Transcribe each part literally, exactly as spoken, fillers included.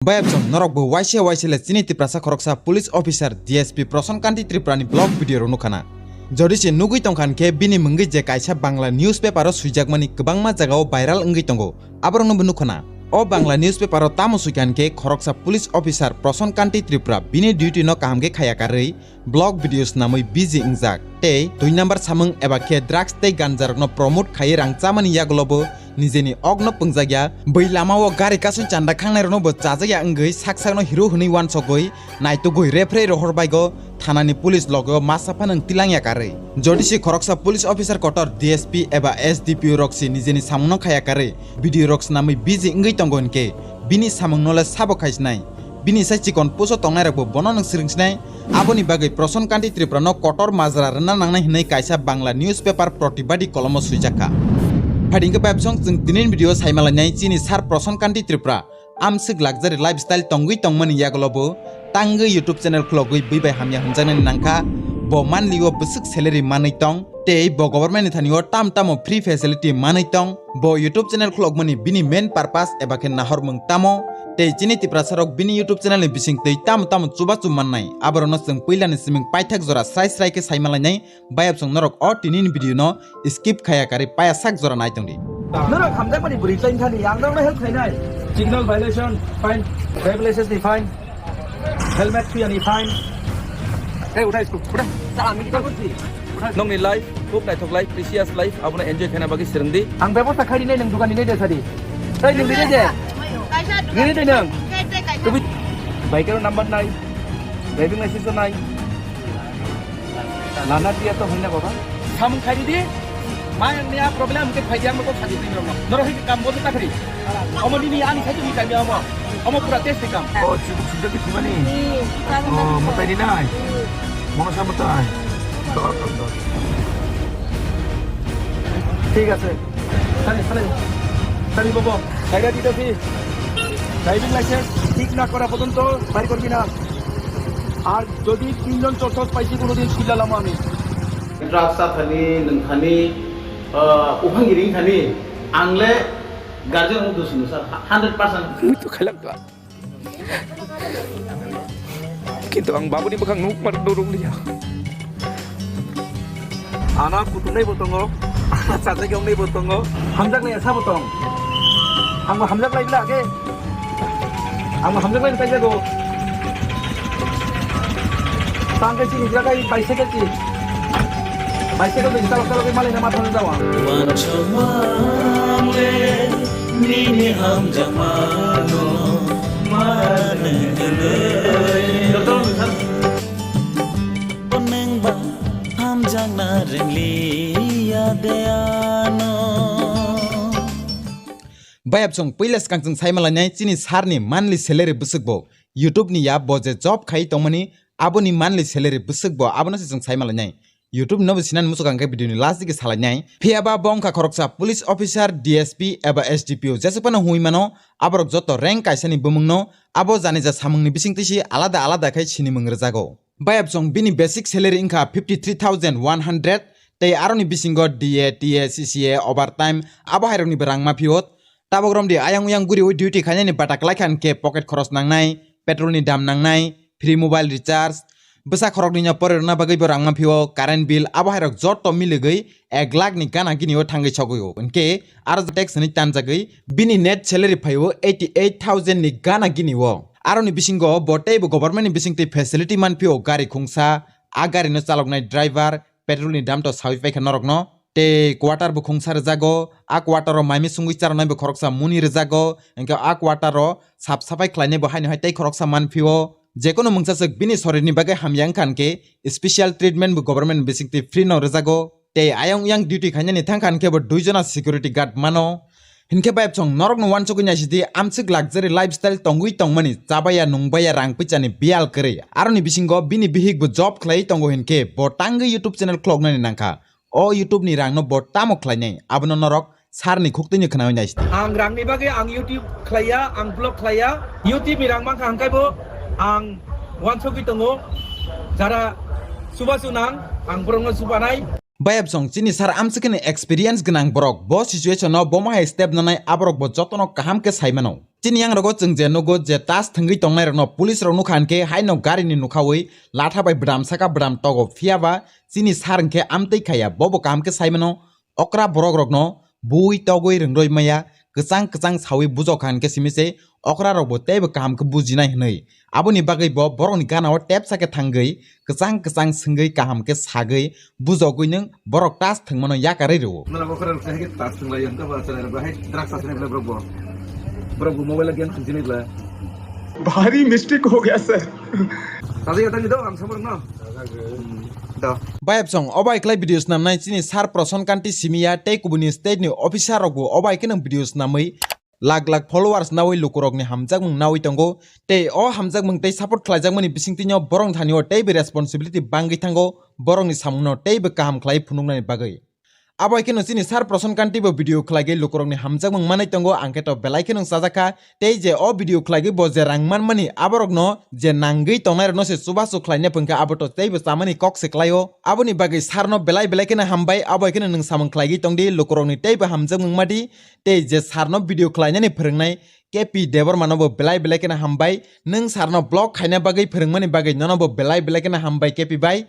Bayapsong norok bo waisa waisa le chini Tiprasa khoroksa police officer D S P Proson Kanti Tripura ni vlog video rok nukha na. Jodi se nugwi tongkha hinkhe bini mungwi je kaisa Bangla newspaper o swijak mani kwbangma jaga o viral wngwi tongo, aborok no bo nukha na. O Bangla newspaper o tamo swikha hinkhe khoroksa police officer Proson Kanti Tripura bini duty no kaham khe khaya karwi vlog video swnamwi busy wngjak tei dui number samung eba khe drugs tei ganja rokno promote khaiwi rang chamani yagulo bo nijeni okno pwngjak ya, bwi lama o gari kasui chanda khangnai rokno bo chajak ya wngwi sak sakno hero hwnwi wansogwi naitugwi rephre rohor baigo thanani police logo masa phano wng tilang ya karwi. Jodi se khoroksa police officer kotor D S P eba S D P O rok se nijeni samungno khaya karwi video rok swnamwi busy wngwi tongo hinkhe bini samungno le sabo khaisnai. Bini sai chikon puso tongnai rokbo bono nwng swrwngsinai. Aboni bagwi Proson Kanti Tripura no kotor majra rwna nangnai hwnwi kaisa Bangla newspaper Protibadi kolomo swijak kha. Phaidi hinkhe Bayapsong chwng tini ni video saimalainai chini sir Proson Kanti Tripura amswk luxury lifestyle tongwi tongmani yagulo bo tangwi YouTube channel khulogwi bui bai hamya hwnjaknani nangkha. Bo monthly o bwswk salary manwi tong tei bo government ni thani o tam tamo free facility manwi tong. Bo YouTube channel khulokmani bini main purpose eba khe nahormung tamo tei chini Tiprasa rok bini YouTube channel ni bising twi tamo tamo chubachu mannai, aborokno chwng puilani siming paithak jora srai srai khe saimalainai. Bayapsong norok o tini ni video no skip khaya karwi paya sak jora nai tongdi. Norok hamjakmani bwrwi tlaini thani ang norokno help khainai. Signal violation, fine. Driver license ni fine. Helmet thuyani fine. Hey, uthai, uthai. Nokni life, khub naithok life, precious life, abono enjoy khaina bagwi swrwngdi. Ang bebosta khaidi nai, nwng dukan ni nai de sadi. Hey, nwng rinai de. Rinai de nwng. Tubui bike o number nai, driving license o nai. Lana dia to hoina baba. Samung khaidi di. Mai ang niya problem ke phai ang ko khadi ni no. Noro hi kam bo ta khari. Omo nini ani sai ni kami omo. Omo pura test kam. Oh, chibuk sujak ki thimani. Oh, matai ni nai. Mono sa matai. Dor, dor, dor. ঠিক আছে। খালি, খালি। খালি বাবা। জায়গা দিতেছি। Driving licence ঠিক না করা পর্যন্ত বাইর করবি না। আর যদি তিনজন চোর পাইছি কোনোদিন, সিলালাম আমি। Drugs sa thani, nwng thani, ah, uphang giring thani, ang le guardian wngwi dusino sir, hundred percent. Muitu khailak ba. Kintu ang babuni bwkhak nuk mar dorok liya. Ana kutunai bo tongo, ana chajak yoknai bo tongo, hamjak nai asa bo tong. Ang bo hamjak lai bla ke. Ang hamjak bai kai jago. Tang kai chini jagai bicycle chi. Bicycle bai chalok chalok mali na matha jawa. Wanchomale nini hamjakmano manwi. Nengba hamjakna rengliya de ano. Bayapsong puila swkang chwng saimalainai chini sir ni monthly salary bwswk bo. YouTube ni ya bo je job khai tongmani aboni monthly salary bwswk bo abono se chwng saimalainai. YouTube no bo sinani muchuk ang khe video ni last digi salainai. Phiya ba bo wngkha khoroksa police officer, D S P eba S D P O jesuk phano hwnwi mano aborok joto rank kaisa ni bumung no abo jani ja samung ni bising twi si alada alada khai sinimung rwjago. Bayapsong bini basic salary wngkha fifty three thousand one hundred tei aroni bisingo D A, T A, C C A, overtime abo hairokni bo rang ma phio. Tabok romdi ayang uyang guriwi duty khainani bata kwlai kha hinkhe pocket khoros nangnai, petrol ni dam nangnai, free mobile recharge, bwsa khoroknwi no poroi rwna bagwi bo rang ma phio, current bill abo hairok joto miligwi ek lakh ni gana gini o thangwi sogwi o. Hinkhe aro tax hinwi tanjagwi bini net salary phaio eighty eight thousand ni gana gini o. Aroni bisingo bo teibo government ni bisingtwi facility man phio, gari khungsa, a gari no chaloknai driver, petrol ni dam to sawi paikha norokno. Tei quarter bo khungsa rwjago, a quarter o mai misungwi charwnai bo khoroksa muni rwjago, hinkhe a quarter o sap sapai khlainai bo haino hai tei khoroksa man phio. Jekono mungsa swk bini sorir ni bagwi hamya wngkha hinkhe special treatment bo government ni bisingtwi free no rwjago. Tei ayang uyang duty khainani thangkha hinkhe bo dui jona security guard mano. Hinkhe bayapsong norokno wansugwi naisidi amswk luxury lifestyle tongwi tongmani chabaya nungbaya rang pwisa ni biyal kwrwi. Aroni bisingo bini bihik bo job khlaiwi tongo hinkhe bo tangwi YouTube channel khuloknani nangkha. O YouTube ni rang no bo tamo khlainai abono norok sir ni khuktwi ni khwnawi naisidi. Ang rang ni bagwi ang YouTube khlaiya, ang vlog khlaiya. YouTube ni rang mankha hangkai bo ang wansugwi tongo. Jara chubachu nang, ang borokno chubanai. Bayapsong chini sir amswkhe ni experience gwnang borok. Bo situation no bomo hai step nanai aborok bo jotono kaham khe sai mano. Chini yang rogo chwng je nugo je tas thwngwi tongnai rokno police rok nukha hinkhe haino gari ni nukhawi latha bai bwdam saka bwdam togo, phiya ba chini sir hinkhe amtwi khaya, bo bo kaham khe sai mano. Okra borok rokno bui togwi rwngroi maya, kwchang kwchang sawi bujokha hinkhe simi se okra rok bo teibo kaham khe bujinai hinwi. Aboni bagwi bo borokni ganao tepsa khe thangwi, kwchang kwchang swngwi kaham khe sagwi bujogwi nwng borok tas thwngmano yakarwi rwo. Nora bo khorang sai ke tas thwnglai yang ka ba chana ba hai drugs asne bla bro bo. Bro bo mobile game thwngsinai bla. भारी मिस्टेक हो गया sir. Saja ya tani do ang samar no. Do. Bayapsong obai khlai video snamnai chini sir Prasan Kanti simiya tei kubuni state ni officer rok bo obai khe nwng video snamwi lak lak followers nawi lukurokni hamjakmung nawi tongo, tei o hamjakmung tei support khlaijakmani bisingtwino borok thani o teibo responsibility bangwi thango, borokni samungno teibo kaham khlai phunuknani bagwi. Abo hai kheno chini sir Prasan Kanti bo video khlaigwi lukurokni hamjakmung manwi tongo, ang khe to belai kheno chajakha, tei je o video khlaigwi bo je rang manmani aborokno je nangwi tongnairokno se chubachu khlaina phwngkha abo to teibo chamani kok se khlaio, aboni bagwi sir no belai belai kheno hambai, abo hai kheno nwng samung khlaigwi tongdi, lukurokni teibo hamjakmung madi, tei je sir no video khlainani phwrwngnai K P Debbarma no bo belai belai kheno hambai, nwng sir no vlog khaina bagwi phwrwngmani bagwi nono bo belai belai kheno hambai K P bai.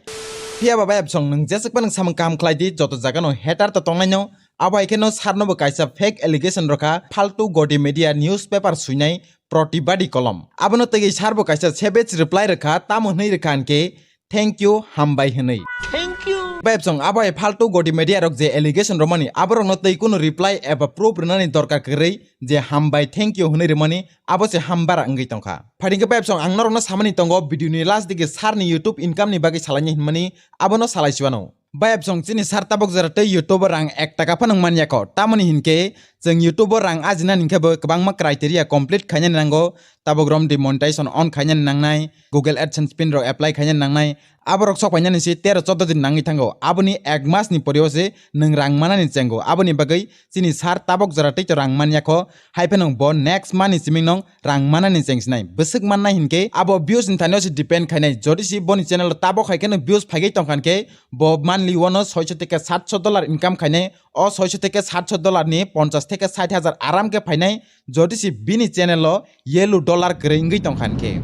Phiya ba bayapsong nwng jeswk phano samung kaham khlai di, joto jaga no hater to tongnai no, abo hai kheno sir no bo kaisa fake allegation rokha, Faltu Godi Media newspaper suinai Pratibadi Kolom. Abono tei sir bo kaisa savage reply rokha, tamo hwnwi rokha hinkhe, "Thank you, hambai," hwnwi. Thank you. Bayapsong abo hai Faltu Godi Media rok je allegation romani, aborokno tei kunu reply eba proof rwnani dorkar kwrwi, je "Hambai, thank you," hwnwi rwmani, abo se hambara wngwi tongkha. Phaidi khe bayapsong ang norokno samani tongo, video ni last digi sir ni YouTube income ni bagwi salaini hinmani, abono salai siwano. Bayapsong chini sir tabok jora tei YouTube o rang ek taka phano manyakho, tamoni hinkhe chwng YouTube o rang ajinani hinkhe bo kwbangma criteria complete khainani nango, tabok rom demonetization on khainani nangnai, Google AdSense pin rok apply khainani nangnai, aborok sok painani se tero chordo din nangwi thango, aboni ek mas ni pore o se nwng rang manani chengo, aboni bagwi chini sir tabok jora tei to rang manyakho, hai phano bo next month ni simi nwng rang manani chengsinai. Bwswk mannai hinkhe abo views ni thani o se depend khainai. Jodi se boni channel o tabok hai kheno views phaigwi tongkha hinkhe bo monthly uano soiso theke satso dollar income khainai. O soiso theke satso dollar ni ponchas theke sait hajar aram khe phainai. Jodi se bini channel o yellow dollar kwrwi wngwi tongkha hinkhe.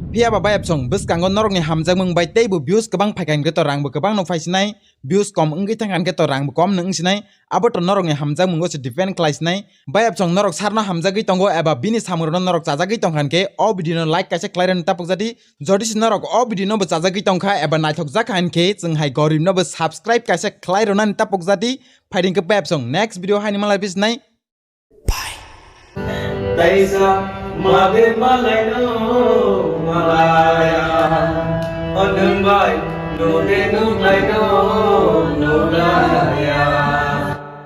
Phiya ba bayapsong bwskango norokni hamjakmung bai teibo views kwbang phaikha hinkhe to rangbo kwbang no phaisinai. Views kom wngwi thangkha hinkhe to rangbo kom no wngsinai. Abo to norokni hamjakmungo se depend khlaisinai. Bayapsong norok sir no hamjagwi tongo eba bini samung rokno norok chajagwi tongkha hinkhe o video no like kaisa khlai rwna tapuk jadi. Jodi se norok o video no bo chajagwi tongkha eba naithok jakha hinkhe chwng hai gorib no bo subscribe kaisa khlai rwnani tapuk jadi. Phaidi khe bayapsong next video haini malai bisnai. Bye. Taisa made malaino malaya. O nwng bai nude nunglaino